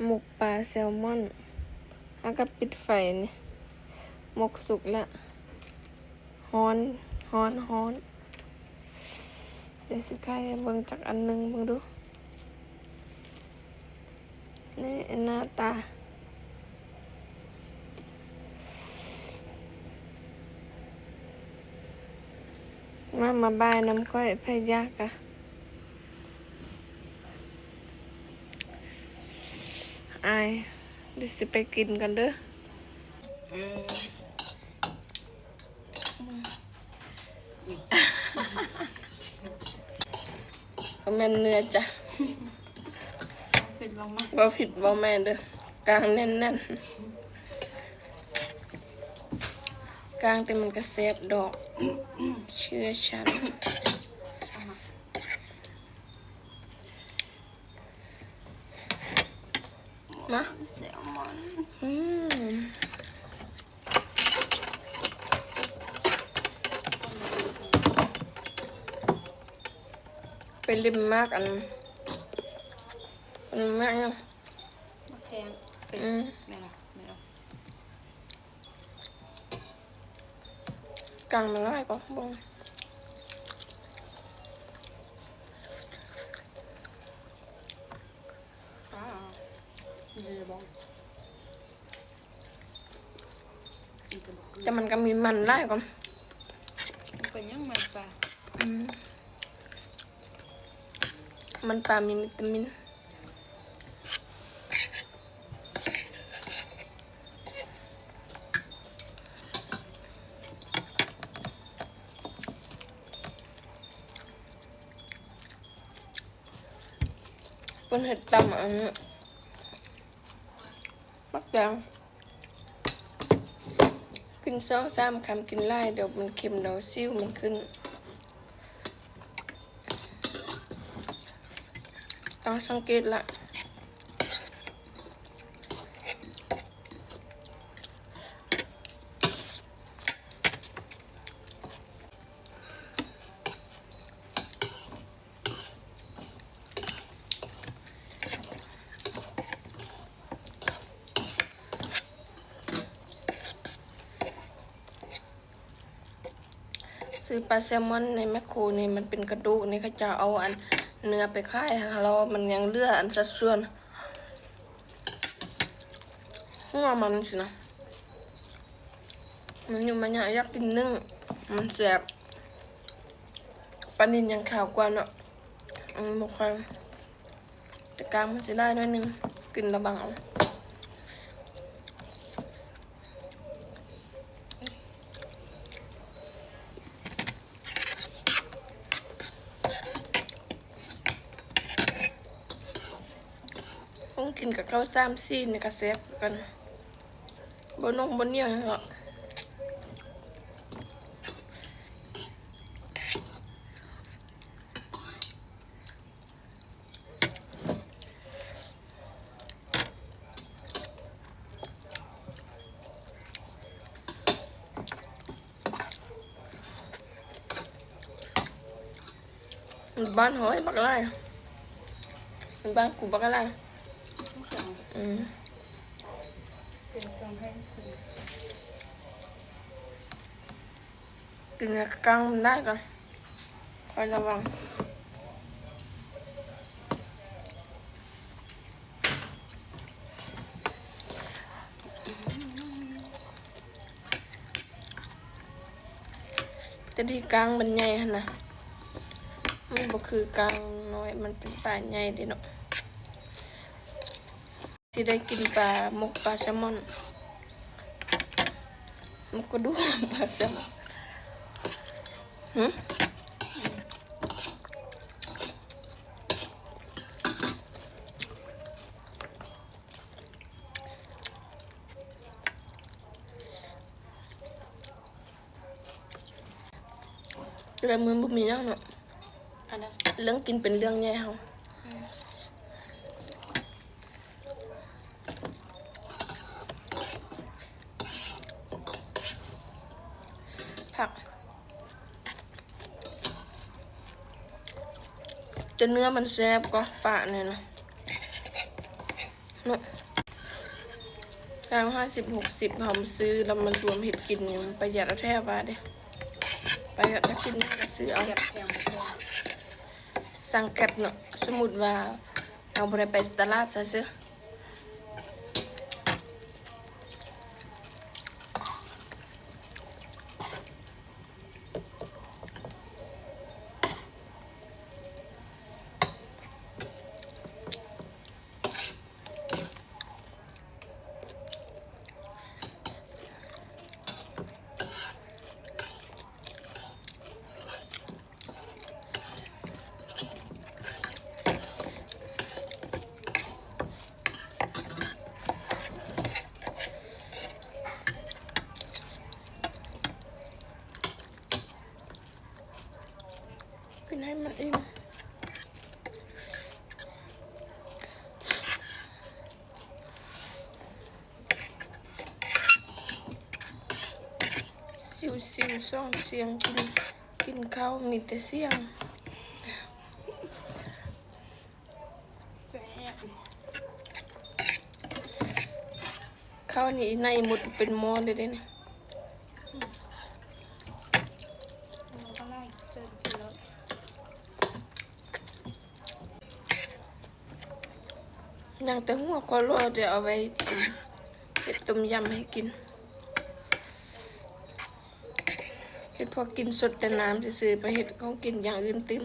ໝົກປາແຊວມອນ ເຮົາກໍປິດໄຟນີ້. ໝົກສຸກລະ. ຮ້ອນ ຮ້ອນ ຮ້ອນ. ດຽວຊິໄຂໃຫ້ເບິ່ງຈັກອັນໜຶ່ງເບິ່ງດູ. ນີ້ໜ້າຕາ. ມາ ມາບ່າຍນຳຂ້ອຍ ໃຜຢາກກະ. ອາຍ ດຽວຊິໄປກິນກ່ອນເດີ. ອືມ ບໍ່ແມ່ນເນື້ອຈ້ະ. ຜິດບໍ່ແມ່ນ ບໍ່ຜິດບໍ່ແມ່ນເດີ. ກາງແໜ້ນໆ. ກາງແຕ່ມັນກະແຊບດອກ ເຊື່ອສັນ. ມາ ແຊວມອນ. ອືມ ໄປຫຼິ້ນໝາກອັນ ອັນໝາກຫຍັງ? ໝາກແຂ້ງ. ອືມ ແມ່ນລະ ແມ່ນລະ. ກາງມັນຫຼາຍກວ່າເບິ່ງ. ແຕ່ມັນກໍມີມັນຫຼາຍກວ່າ. ມັນເປັນຫຍັງມັນປາ? ອືມ ມັນປາມີວິຕາມິນ. ເພິ່ນເຮັດຕຳອັນໝາກແຕງ ກິນສອງສາມຄຳ ກິນຫຼາຍດຽວມັນເຄັມ ດຽວສິວມັນຂຶ້ນ. ຕ້ອງສັງເກດລະ. ຊື້ປາແຊວມອນໃນແມັກໂຄນີ້ ມັນເປັນກະດູກນີ້ ເຂົາເຈົ້າເອົາອັນເນື້ອໄປຂາຍ ແລ້ວມັນຍັງເຫຼືອອັນສັດສ່ວນຫົວມັນຊີ້ນະ. ມັນຢູ່ມາຍະ ຢາກກິນໜຶ້ງ ມັນແຊບ. ປານິນຍັງຂາວກວ່າເນາະ ອືມ ບໍ່ຄ່ອຍ ແຕ່ກາງມັນຊິຫຼາຍໜ້ອຍໜຶ່ງ ກິນລະວັງເອົາ. ຄົງກິນກັບເຂົ້າສາມສີນີ້ກະແຊບຄືກັນ ບໍ່ໜຸ່ມບໍ່ໜຽວຫຍັງດອກ. ບ້ານເຮົາບັກຫຼາຍ ບ້ານກູບັກຫຼາຍ. ອືມ ກິນກາງມັນໄດ້ກະ ຄອຍລະວັງ. ແຕ່ທີ່ກາງມັນໃຫຍ່ຫັ້ນນະ ມັນບໍ່ຄືກາງນ້ອຍ ມັນເປັນປາໃຫຍ່ເດ້ເນາະ. ຊິໄດ້ກິນປາ ໝົກປາແຊວມອນ ໝົກກະດູກປາແຊວມອນ. ຫື ແຕ່ລະມື້ບໍ່ມີຫຍັງເນາະ ອັນໃດ ເລື່ອງກິນເປັນເລື່ອງໃຫຍ່ເຮົາ. ອືມ ຜັກ ແຕ່ເນື້ອມັນແຊບກວ່າປາແນ່ນອນ. ເນາະ ແພງ ຫ້າສິບ ຫົກສິບ ເຮົາມາຊື້ແລ້ວມາລວມເຮັດກິນນີ້ ມັນປະຢັດແທ້ວ່າເດ້. ປະຢັດ ຖ້າກິນຫຍັງກໍຊື້ເອົາ ສັ່ງແກັບເນາະ. ສົມມຸດວ່າເຮົາບໍ່ໄດ້ໄປຕະຫຼາດຊະເຊີ. ກິນໃຫ້ມັນອີ່ມ ຊິວໆ ສອງສຽງ ກິນ ກິນເຂົ້າມີແຕ່ສຽງ. ແຊບ ເຂົ້ານີ້ອີ່ໄນໝົດເປັນໝໍ້ເລີຍເດ້ນີ້. ອືມ ເອົາໄປເລີຍ ເສີບກິນໂລດ. ຍັງແຕ່ຫົວກໍລໍ ດຽວເອົາໄວ້ ອືມ ເຮັດຕົ້ມຢຳໃຫ້ກິນ. ເຮັດພໍກິນສົດແຕ່ນ້ຳຊື່ໆ ໄປເຮັດຂອງກິນຢ່າງອື່ນຕື່ມ.